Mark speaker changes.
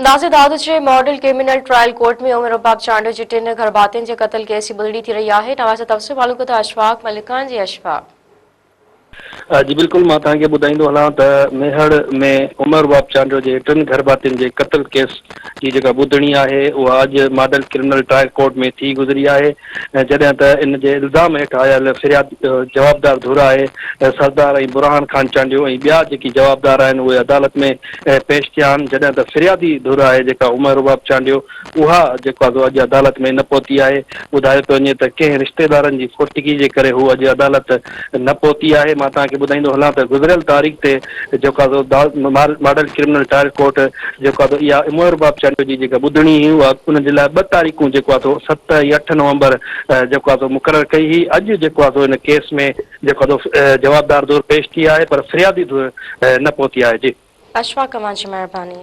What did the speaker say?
Speaker 1: ناظر داد جي model criminal trial court ۾ Umar Rubab Chandio جي ٽن گهرڀاتين جي قتل ڪيس جي ٻڌڻي ٿي رهي آهي. نواز تفصيل معلوم ڪندا اشفاق ملڪان جي اشفاق.
Speaker 2: جي بلڪل مان توهان کي ٻڌائيندو هلان ته ميهڙ ۾ عمر رباب چانڊيو جي ٽن گهرڀاتين جي قتل ڪيس جي جيڪا ٻڌڻي آهي اها اڄ ماڊل ڪرمنل ٽرائل ڪورٽ ۾ ٿي گذري آهي جڏهن ته ان جي الزام هيٺ آيل فرياد جوابدار ڌر آهي سردار ۽ برهان خان چانڊيو ۽ ٻيا جيڪي جوابدار آهن اهي عدالت ۾ پيش ٿيا آهن جڏهن ته فريادي ڌر آهي جيڪا عمر رباب چانڊيو اها جيڪو آهي سو اڄ عدالت ۾ نه پهتي آهي. ٻڌايو پيو وڃي ته ڪنهن رشتيدارن جي فوتگي جي ڪري هو اڄ عدالت نه پهتي آهي. مان توهان کي ٻڌائيندو هلان ته گذريل تاريخ تي جيڪو آهي سو ماڊل ڪرمنل ٽرائل ڪورٽ جيڪو آهي سو اها عمر رباب چانڊيو جي جيڪا ٻڌڻي هئي اها ان جي لاء ٻه تاريخون جيڪو آهي سو ست ۽ اٺ نومبر جيڪو آهي سو مقرر ڪئي هئي. اڄ جيڪو آهي سو ان ڪيس ۾ جيڪو آهي سو جوابدار ڌر پيش ٿي آهي پر فريادي ڌر نه پهتي آهي. جي.
Speaker 1: اشفاق اوهان جي مهرباني.